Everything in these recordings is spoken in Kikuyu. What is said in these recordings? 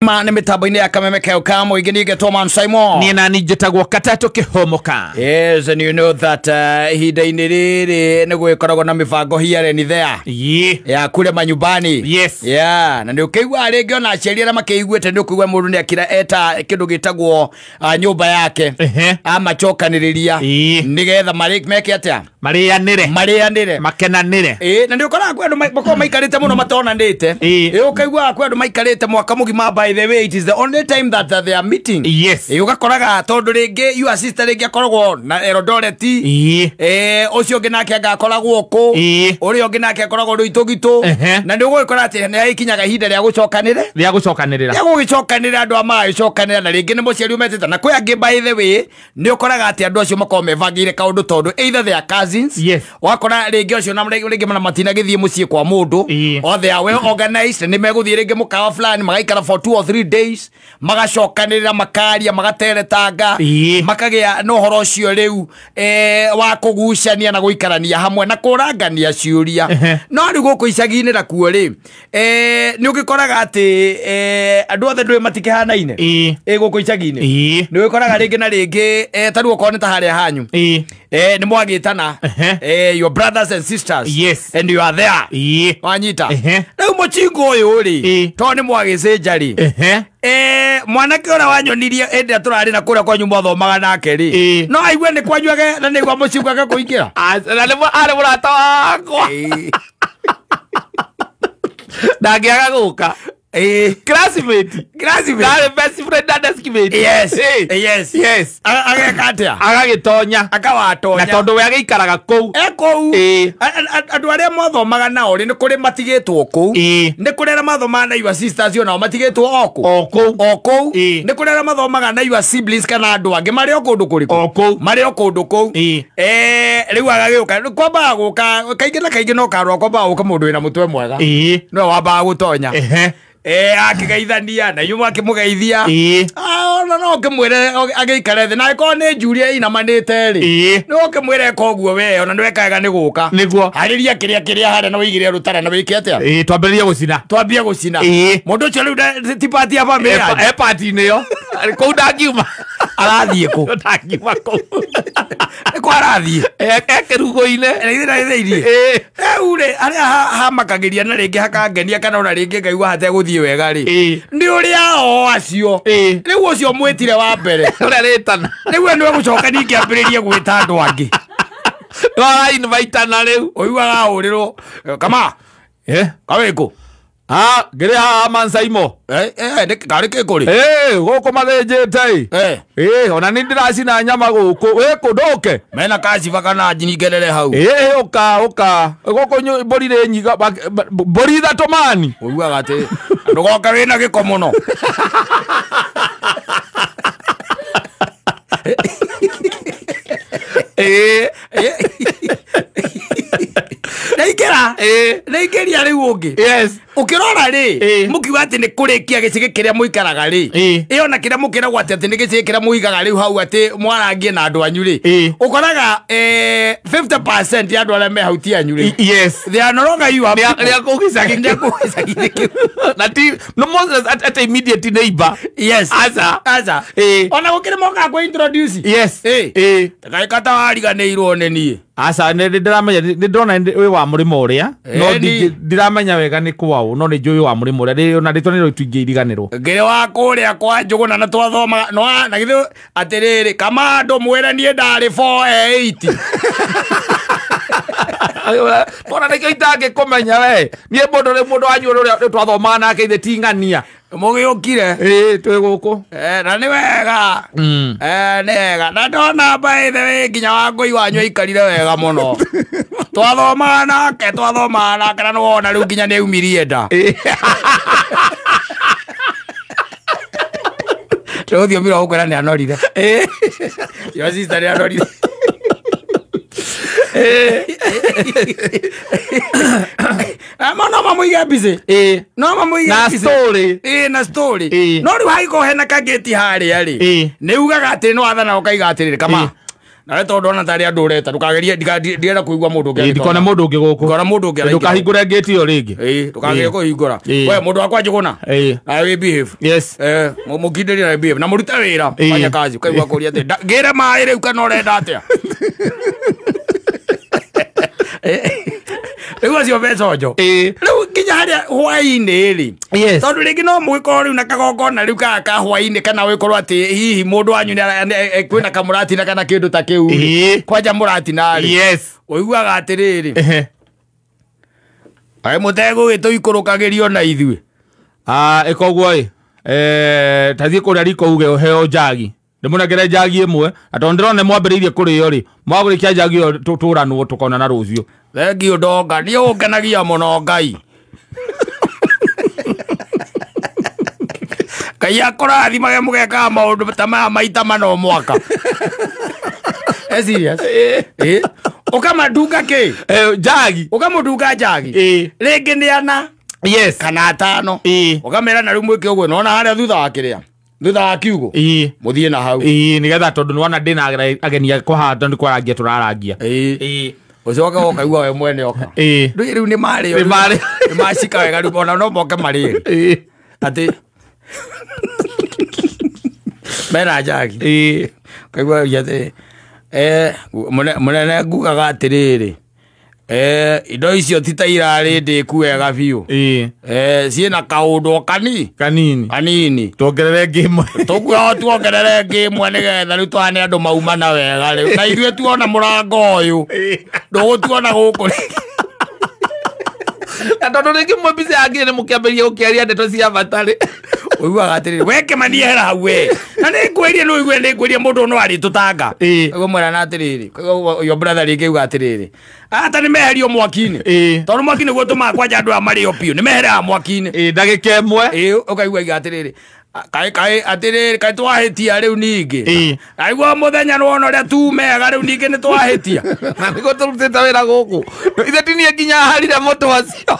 Ma nĩ mĩtambo-inĩ ya Kameme Keo ka mũingĩ niĩ Thomas Simon. Niĩ nani njĩtagwo Katatũ Kĩhomoka. Yes, and you know that ihinda-inĩ rĩrĩ nĩ gwĩkoragwo na mĩbango here and there ya kule manyumbani. Yes. Yeah, na nĩ ũkĩigua rĩngĩ ona aciari arĩa makĩiguĩte nĩ ũkũigua mũndũ nĩ akira eta kĩndũ gĩtagwo nyũmba yake amacokanĩrĩria nĩgetha meke atĩa, marĩanĩre makenanĩre. Ĩĩ, na nĩ ũkoraga kwĩ andũ makoragwo maikarĩte mũno matonanĩte. Ĩĩ, ũkaiguaga kwĩ andũ maikarĩte mwaka mũgima. By the way, it is the only time that they are meeting. Yes. Ĩĩ, ũgakoraga tondũ rĩngĩ your sister rĩngĩ akoragwo na Eldoret. Ĩĩ, ũcio ũngĩ nake anga akoragwo kũ, ũrĩa ũngĩ nake akoragwo Rũitũgitũ. Na nĩ ũgũgĩkora atĩ nĩ agĩkinyaga ihinda rĩa gũcokanĩre, rĩa gũcokanĩrĩra, rĩa gũgĩcokanĩrĩra, andũ a magagĩcokanĩra, na rĩngĩ nĩ mũciari ũmetĩte. Na kwĩ angĩ by the way nĩ ũkoraga atĩ andũ acio makoragwo mebangĩire kaũndũ tondũ either they are cousins. Yes. Wakora rĩngĩ ũcio na rĩngĩ mana matinagĩthiĩ mũciĩ kwa mũndũ, or they are well organized, nĩ megũthiĩ rĩngĩ mũkawa fulani magaikara for 2 or 3 days, magacokanĩrĩra, makaria, magateretanga, makagĩa na ũhoro ũcio rĩu wa kũgucania na gũikarania hamwe na kũrangania ciũria. No rĩu gũkũ icagi-inĩ nakuo rĩ, nĩ ũgĩkoraga atĩ andũ othe ndũĩ matikĩhanaine. Ĩ gũkũ icagi-inĩ nĩ ũgĩkoraga rĩngĩ na rĩngĩ ta rĩu okorwo nĩ ta harĩa hanyu, nĩ mwagĩtana, your brothers and sisters. Yes. And you are there. Wanyita rĩu mũchingo ũyũ rĩ, tondũ nĩ mwagĩcĩnja rĩ, mwanake ũrĩa wanyonirie hĩndĩ ĩrĩa tũrarĩ na kũrĩa kwanyu mwathomaga nake rĩ, no aigue nĩ kwanyu age na nĩguo mũchingo age kũingĩra. Na nĩ arĩ mũrata wakwa, ndangĩaga gũka. Classmate. Classmate. Best friend na deskmate. Yes. Yes. Yes. Ageka atĩa? Agagĩtonya. Akawatonya. Na tondũ we agĩikaraga kũu. Kũu. Andũ arĩa mwathomaga nao rĩ, nĩ kũrĩ matigĩtwo kũu. Nĩ kũrĩ arĩa mathomaga na your sisters onao matigĩtwo o kũu. O kũu. O kũu. Nĩ kũrĩ arĩa mathomaga na your siblings kana andũ angĩ marĩ o kũndũ kũrĩkũ? O kũu. Marĩ o kũndũ kũu. Rĩu agagĩũka. Kwambaga gũka kaingĩ na kaingĩ no karũa kwambaga gũka mũndũ wĩna mũtwe mwega. Nĩwe wambaga gũtonya. Akĩgeithania na inyuĩ mwakĩmũgeithia, ona no ũkĩmwĩre agĩikare thĩ, na angĩkorwo nĩ njuria ĩinamanĩte rĩ, no ũkĩmwĩre eka ũguo we ona nĩwekaga nĩ gũka. Nĩguo. Harĩria kĩrĩa kĩrĩa harĩa na wĩigĩre rũtara na wĩke atĩa? Twambĩrĩrie gũcina. Twambie gũcina. Mũndũ ũcio rĩu ti part ya family yanyu. E part-inĩ ĩyo. Kũu ndangiuma. Arathiĩ kũ? Ndangiuma kũu. Nĩ kwa arathiĩ? Kĩrugo-inĩ. Rĩu rĩ, arĩa hamakagĩria na rĩngĩ hakangenia kana ona rĩngĩ ngaigua hategũthiĩ wega rĩ, nĩ ũrĩa o acio rĩu ũcio mwĩtire wa mbere ũrĩa rĩtana, rĩu we nĩwe gũcoka ningĩ ambĩrĩrie gwĩta andũ angĩ. Nĩwara-invitana rĩu. Ũiguaga ahũrĩrwo kama kawĩkũ? Ngĩrĩ haha Mansaimo. Karĩ kĩkũ rĩ? Gũkũ mathĩnjĩte ĩ. Ona nĩ ndĩracina nyama gũkũ. Wĩkũ ndũke? Mena kaciba kana njingerere hau. Ũka ũka. Gũkũ mbũri rĩ nyiga, mbũri ithatũ mani. Ũiguaga atĩ ndũgoke wĩna gĩko mũno. Naingĩra. Naingĩria rĩu ũngĩ. Yes. Ũkĩrora rĩ, mũkiuga atĩ nĩ kũrĩkia gĩcigĩ kĩrĩa mũikaraga rĩ, ĩyo na kĩrĩa mũkĩragwo atĩ nĩ gĩcigĩ kĩrĩa mũigaga rĩu hau atĩ mwarangie na andũ anyu rĩ, ũkoraga 50% ya andũ arĩa me hau ti anyu rĩ. Yes. They are no longer you are people. Nĩ a kũu gĩcagi. Nĩ a kũu gĩcagi-inĩ kĩu. Na ti no Moses at immediate neighbor. Yes. Aca. Aca. Ona gũkĩrĩ mokaga kwĩ introduce. Yes. Kaĩ ta wariganĩirwo nĩ niĩ. Aca, nĩ ndĩramenya, nĩ ndĩrona wĩ wa mũrĩmo ũrĩa, no ndiramenya wega nĩ kwaũ, no nĩ njũĩ wa mũrĩmo ũrĩa, ona rĩtwa nĩrĩo tũingĩiriganĩrwo. Ngĩrĩ wa kũrĩa kwa Njũgũna na twathomaga, no na githĩ atĩrĩrĩ, kama andũ mwĩre niĩ ndarĩ 480. Ona nĩkĩo itangĩkũmenya we. Niĩ mũndũ rĩ, mũndũ wanyu ũrĩa twathomaga nake ithe ti ng'ania. Mũgĩũkire. Twĩ gũkũ. Na nĩ wega. Nĩ wega. Na ndona by the way nginya Wangũi wanyu aikarire wega mũno. Twathomaga nake, twathomaga nake na nĩwona rĩu nginya nĩaumirie nda. Rũthiomi rwa gũkwĩra nĩ anorire. Your sister nĩ anorire. No mamũige busy. No mamũige Na busy. story. Na story. No rĩu hagĩkorwo hena kagĩti harĩa rĩ, nĩ ugaga atĩ nĩ wathana ũkaiga atĩrĩrĩ, kama Na tondu ona tari andu ureta ndukagerie ndienda kuigua mundu ungi. Ndikona mundu ungi guku. Ndikona mundu ungi. Ndukahingure gate iyo ringi. Ndukagerie kuhingura. We mundu wakwa Njuguna. Na we behave. Yes. Mukindirie na behave na murute wira fanya kazi ukaigua kuria ati ngire mai riu kana urenda atia. Rĩu acio meconjo rĩu nginya harĩa hwaĩ-inĩ rĩ tondũ rĩngĩ no mũgĩkorwo rĩu na kagongona rĩu ka hwaĩ-inĩ kana wĩkorwo atĩ hihi mũndũ wanyu kwĩna kamũratina kana kĩndũ ta kĩu rĩ kwanja mũratina rĩ ũiguaga atĩrĩrĩ aĩ mũtegũgĩtũikũrũkagĩrio na ithuĩ ĩkoguo ĩ tathiĩ kũrĩa riko uge ũheo njagi ndĩmũnengere njagi ĩmwe na tondũ ndĩrona mwambĩrĩirie kũrĩo rĩ mwagũrĩkia njagi ĩyo tũranwo tũkonana rũciũ. Thengiũ ndonga niĩ ũngenagia mũno Ngai. Ngai akũrathimage mũgekaga maũndũ ta maya maita mana o mwaka. Serious? Ũkamandunga kĩ? Njagi. Ũkamũndunga njagi. Rĩngĩ nĩ ana. Yes. Kana atano. Ũkamera na rĩu mwĩke ũguo nona harĩa thutha wa kĩrĩa. Thutha wa kiugo muthie na hau nigetha tondu nĩwona ndĩna ageni akwa haha tondu kwarangia tũrarangia ucoke ũkaigua we mwene oka rĩu nĩ marĩo nĩ macika wega rĩu ona no moke marĩe atĩ mena njagi ũkaigua atĩ mũnene ngugaga atĩrĩrĩ indo icio ti ta irarĩ ndĩku wega biũ ciĩna kaũndũ kanini kanini tuongerere ngĩmwe tũkuo tuongerere ngĩmwe nĩgetha rĩu twane andũ maumana wega rĩu na ithuĩ tuona mũrango ũyũ ndũgũtuona gũkũ na tondũ rĩngĩ mwe mbica yangĩ nĩ mũkĩambĩrĩria gũkĩaria ndeto cia bata rĩ ũiguaga atĩrĩrĩ we Kĩmani ehera hau we na nĩngwĩrie nĩ ũigue nĩngwĩrie mũndũ no arĩtũtanga ũguo mwerana atĩrĩrĩ your brother rĩngĩ auga atĩrĩrĩ ata nĩ meherio mwaki-inĩ tondũ mwaki nĩguo ũtũmaga kwanja andũ aya marĩo biũ nĩ meheraga mwaki-inĩ ndagĩka ĩmwe ũkaigua auga atĩrĩrĩ kaĩ kaĩ atĩrĩrĩ kaĩ twahĩtia rĩu ningĩ kaigua mũthenya nĩwona ũrĩa tumega rĩu ningĩ nĩ twahĩtia na nĩguo tũrutĩte wĩra gũkũ ithe tinie nginya harire mũtũ acio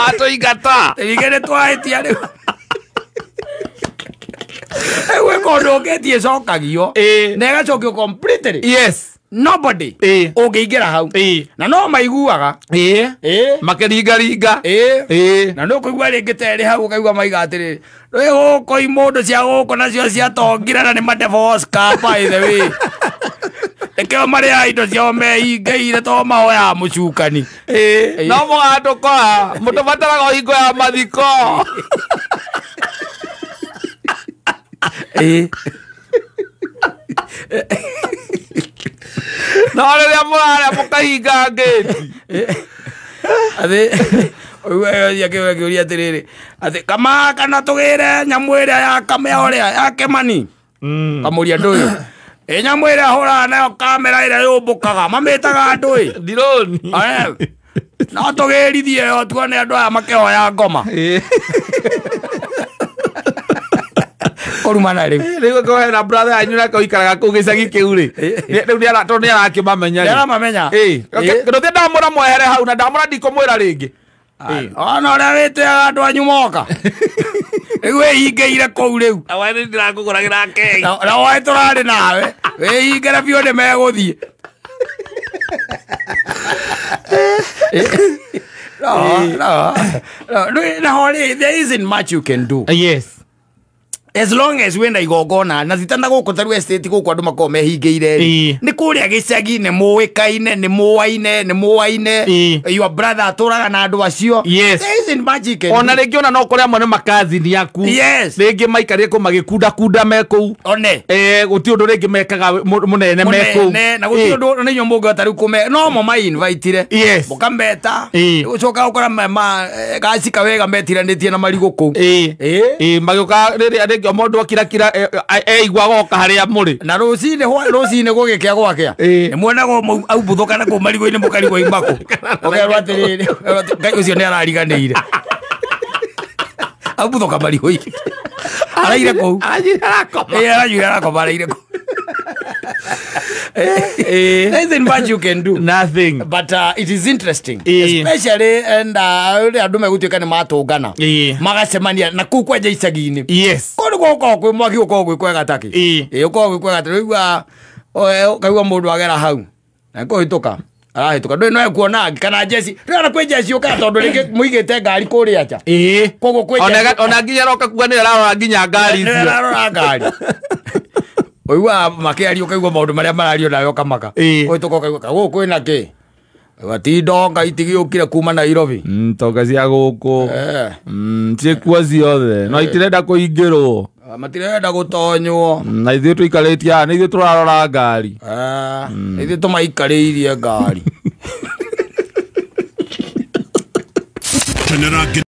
atũingata ningĩ nĩ twahĩtia rĩu rĩu ĩka ũndũ ũngĩtie ĩcokagio na ĩgacokio completely. Yes. Nobody ũngĩingĩra hau na no maiguaga makĩringaringa na nĩ ũkũigua rĩngĩ terĩ hau ũkaigua maiga atĩrĩrĩ rĩ gũkũ imũndũ cia gũkũ nacio ciatongire na nĩ ma-divorce ka by the way nĩkĩo marĩaga indo ciao mehingĩire to mahoyaga mũcukani no mũgatũkora mũtũbataraga o hingo ya mathiko no rĩrĩa mũrarĩa mũkahinga ngĩti atĩ ũiguaga atĩrĩrĩ atĩ kama kana tũgĩre nyamũ ĩrĩa ya kamĩa ũrĩa ya Kĩmani kamũria ndũyũ ĩ nyamũ ĩrĩa hũraga nayo kamera ĩrĩa yũmbũkaga mamĩtaga ndũĩ ndironi no tũgĩrithie yo tuone andũ aya makĩhoya ngoma kũrumana rĩu rĩu ko hena brother yanyu nake ũikaraga kũu gĩcagi kĩu rĩ rĩu nĩ tondũ nĩ arakĩmamenya rĩ nĩaramamenya kĩndũ thĩ ndamũra mwehere hau na ndamũra ndikũmwĩra rĩngĩ ona ũrĩa wĩtĩaga andũ anyu moka rĩu wĩhingĩire kũu rĩu we nĩ ndirakũgũragĩra keki na woe tũrarĩ nawe wĩhingĩre biũ nĩ megũthiĩ no no no there isn't much you can do. Yes. As long as wenda igongona na zitanda gũkũ ta rĩu estate gũkũ andũ makoragwo mehingĩire nĩ kũrĩa gĩcagi nĩ mũĩkaine nĩ mũaine nĩ mũaine your brother atũraga na andũ acio. Yes. There isn't much you can ona rĩngĩ ona no kũrĩa amwe nĩ makazini aku. Yes. Rĩngĩ maikarire kũ magĩkundakunda me kũu one gũtirĩ ũndũ rĩngĩ mekaga mũnene me kũu na gũtirĩ ũndũ nĩ inyuĩ mũngĩhota rĩu kũme no mo ma-invitire. Yes. Mũkameta ũcoka ũkora gacika wega metiranĩtie na marigũ kũu magĩũka rĩrĩa rĩngĩ o mũndũ akirakira eigua goka harĩa mũrĩ na rũcinĩ rũcinĩ gũgĩkĩa gwakĩa nĩ muonaga aumbuthũka na kũu marigũ-inĩ mũkarigwo imakũ ũkerwo atĩrĩrĩ Ngai ũcio nĩ arariganĩire aumbuthũka marigũ-inĩ araire kũu aranyuire arakoma aranyuire arakoma araire kũu Nothing much you can do. Nothing. But it is interesting, Ĩĩ. especially and rĩrĩa andũ megũtuĩka nĩ matũngana, Ĩĩ. magacemania na kũu kwenja icagi-inĩ. Yes. Kũu nĩkuo gũkoragwo kwĩ mwaki, gũkoragwo gwĩ kwega takĩ. Ĩĩ. Ĩĩ, gũkoragwo gwĩ kwega takĩ. Ũigua ũkaigua mũndũ agera hau na kũhĩtũka arahĩtũka, ndũĩ no ekuona angĩ kana njeci rĩu, ona kwĩ njeci ũkaga tondũ rĩngĩ mũigĩte ngari kũrĩa nja. Ĩĩ. Koguo kwĩ Ona nginya roka kuga nĩ ararora nginya ngari nĩ icio. ararora ngari, ũiguaga makĩaria, ũkaigua maũndũ marĩa marario nawe ũkamaka. Ĩĩ. Ũhĩtũka ũkaigua gũkũ kwĩna kĩ, Ũigua ti ndonga itigĩũkire kuma Nairobi. Tonga cia gũkũ. Eh. Ciĩkuo ciothe no itirenda kũingĩrwo. Matirenda gũtonywo. Na ithuĩ tũikarĩtie haha nĩ ithuĩ tũrarora ngari. Eh, ithuĩ tũmaikarĩirie ngari. Kenera.